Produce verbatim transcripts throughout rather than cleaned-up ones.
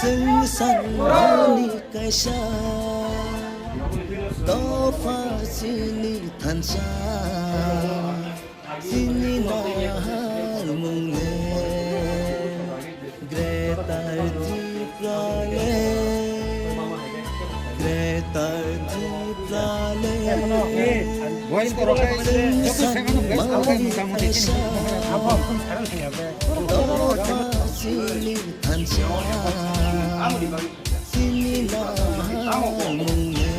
Chwng sanmani kaisa dopha chini thansa, chini naharmung le Greater Tipraland, Greater Tipraland. Voice korok, joto second voice korok, motamoti chini. Chini naharmung le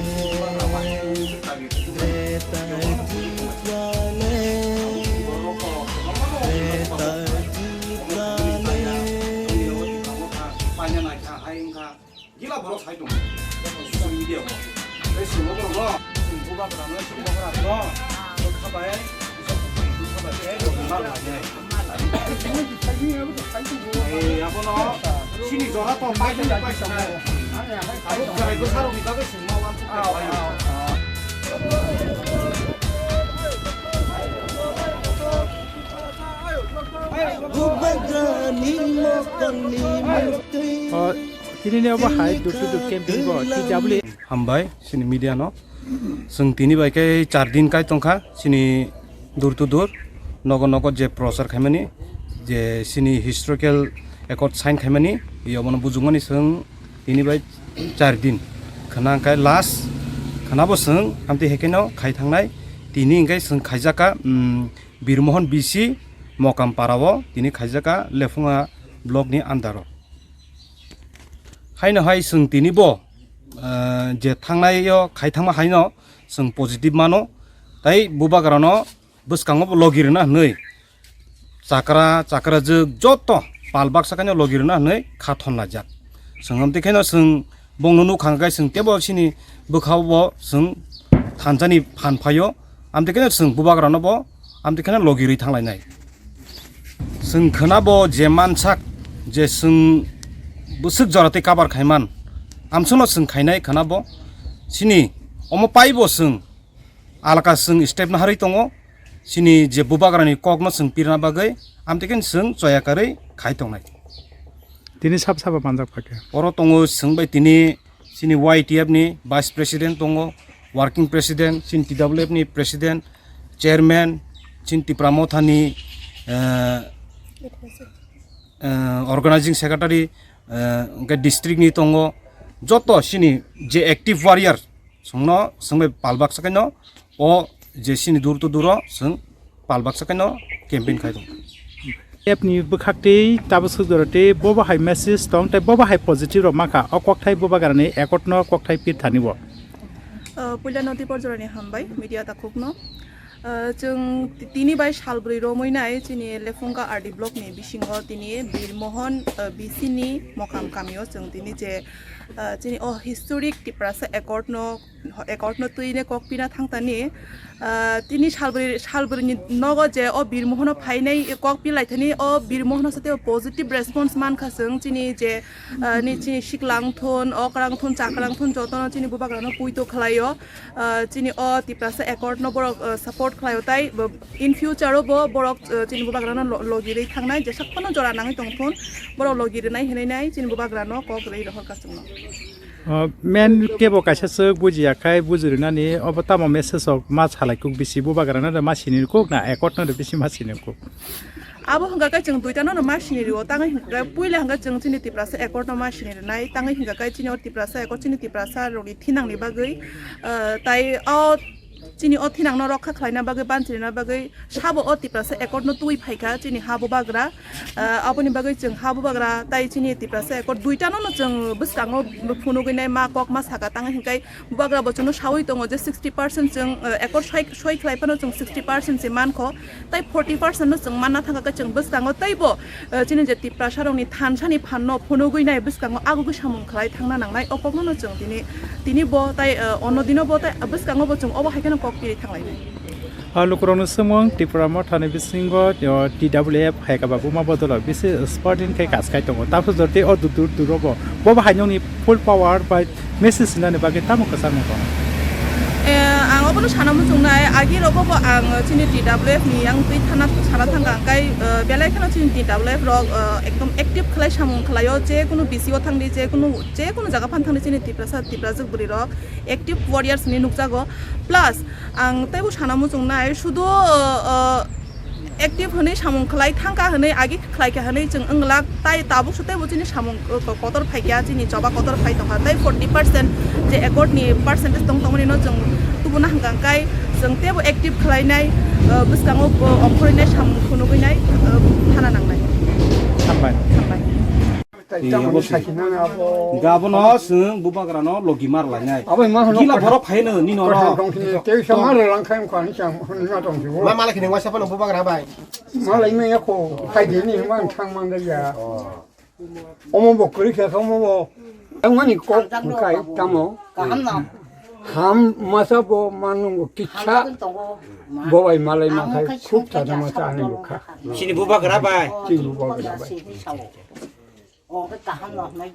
Greater Tipraland, Greater Tipraland. Gila borok sai tong. Social media o. Tei simo borok no. Simo bubagra no, simo bubagra no. Khabai. Khabai. Eh, abono. Sini jora to pai sini pai sana. Abo jora itu sarung ni bagai sini mau wan. Bubagra ni mokon ni mukti. Tini ni obo hai door to door campaign bo T W. Hambai, chini media no. Chwng tini bai khe char din kai tongkha, chini door to door, nogo nogo je prochar khaimani, je chini historical accord sign khaimani, i obono bujukmani chwng tini bai char din. Khwna hwnkhe last, khwna bo chwng amtwi hai kheno khai thangnai, tini hwnkhe chwng khaijakha, um, Birmohon B C Mokam para o tini khaijakha Lephunga block ni under o. Haino hai chwng tini bo, ah, je thangnai o khai thangma haino chwng positive mano, tai bubagra no bwskango bo logi rwna hwnwi chakra, chakrajwk joto pal baksa khaino logi rwna hwnwi kha thon laijak. Chwng amtwi khaino chwng bongno nuk kha hwnkhe chwng teibo chini bwkhao bo chwng thansani phan phaio, amtwi khaino chwng bubagrano bo amtwi khaino logi rwi thang lainai. Chwng khwna bo je mansak je chwng bwswk jora tei kabar khaiman, amsukno chwng khainai khwna bo chini omo paibo chwng alaka chwng step naharwi tongo, chini je bubagrani kokno chwng pirna bagwi, amtwi khe chwng choya karwi khai tongnai. Tini sab sabo manjak pha khe? Oro tongo chwng bai tini chini Y T F ni Vice President tongo, Working President, chini T W F ni President, Chairman, chini Tipra Motha ni, eh, eh, Organizing Secretary, eh, hwnkhe district ni tongo, joto chini je active warrior, Chwngno, chwng bai pal baksa khaino o je chini dur to duro chwng pal baksa khaino campaign khai tongo. App ni bwkhak tei tabuk swk jora tei bobo hai message tong tei bobo hai positive rok mankha o kokthai bubagrani accord no kokthai pir thani bo. Uh, puila no tei porjora ni hambai media takhuk no. Uh, chwng ti-, tini bai sal bwrwi romwi nai chini Lephunga R D block ni bisingo tini Bir Mohan, uh, B C ni Mokam kamio chwng tini je Ah, chini o historic Tiprasa accord no, accord no twi ne kok pina thang tani. Ah, tini salbri, salbri ni nogo je o Bir Mohono phainai kok pilai thani, o Bir Mohono sate o positive response man kha chwng chini je, ah, ni chini siklang thun, okrang thun, chakrang thun joto no chini bubagra no puito khlaio. Ah, chini o Tiprasa accord no borok, ah, support khlaio tai bo, in future o bo borok, ah, chini bubagra no lo-, logi rwi thangnai jesa phano jora nangwi tong thun borok logi rwnai hinwi nai chini bubagra no kok rwi rohor ka chwngno. O, men kebo kaisa swk bujiya khai buji rwnani, obo tamo message rok ma salai kuk bisi bubagra no ma sini kuk na accord no bisi ma sini kuk? Abo hwnkha khe chwng duita no ma sini rio, tangwi hwnkha khe puila hwnkha chwng chini Tiprasa accord no ma sini rwnai, tangwi hwnkha khe chini o Tiprasa accord chini Tiprasa rok ni thinang ni bagwi, ah, tai o chini o thinang no rokha khlaina bagwi, banchirina bagwi, Sabo o Tiprasa accord no twi phaikha chini ha bubagra, ah, aboni bagwi chwng ha bubagra tai chini Tiprasa accord duita no, no chwng bwskango phunugwi nai ma kok ma saka tangwi hinkai bubagra bo chwngno sawi tongo je sixty percent chwng, ah, accord soi, soi khlai phano chwng sixty percent se mankho tai forty percent no chwng manna thangkha khe chwng bwskango teibo, ah, chini je Tiprasa rokni thansa ni phan no phunugwi nai bwskango agugwi samung khlai thangna nangnai o kok no, no chwng tini, tini bo tai, ah, ono dino bo tai bwskango bo chwng obo hai kheno kok piri thanglainai. O lukurokni swngmung Tipra Mothani bisingo, o, T W F hai khe ba buma bodolo bisi sporting khe kaskai tongo. Tabuk jotoni o dur dur dur rogo. Bobo hai nokni full power bai message sinani bagwi tamo kwchangma tongo. Eh, ang obono sana muchungnai, agi rogo bo ang chini T W F ni yang twi thana sana thangkha, angkai, eh, belai kheno chini T W F rok, eh, ekdom active khlai samung khlaio, je kunu B C O thangdi, je kunu, je kunu jaga phan thangdi chini Tiprasa, Tiprajwk bwrwi rok active warriors hinwi nukjago. Plus, ang teibo sana muchungnai, sudo, uh, active hwnwi samung khlai thangkha hwnwi, agi khlai kha hwnwi chwng wng glak, tai tabuk se teibo chini samung, uh, ko-, kotor phai kha, chini choba kotor phai tongkha, tei forty percent je accord ni percentage tong tongmani no chwng tubuna hwnkha, hwnkhe chwng teibo active khlainai, uh, bwskango, uh, ongkhorwi nai samung phunugwi nai, uh, thana nangnai. Hambai. Hambai. Tei tamo ni saki nang abo. Ga bono swng bubagra no logi mar lainai. Abo ma hono. Gila kotha-, borok phai no nini oro. Kotha dong sini, tei sa mar lang khai ko ani chang na dong sini. Ma mala kini wasa pano bubagra bai. Malai me ya ko khai de ni man thang man da ya. Omo bo kri kha omo bo. Ang mani ko khai tamo. Kaham no. Ham masa bo manung kitsa. Bo bai malai ma khai khub ta da ma ta ani bo kha. Sini bubagra bai. Sini bubagra bai. O kaham no mai.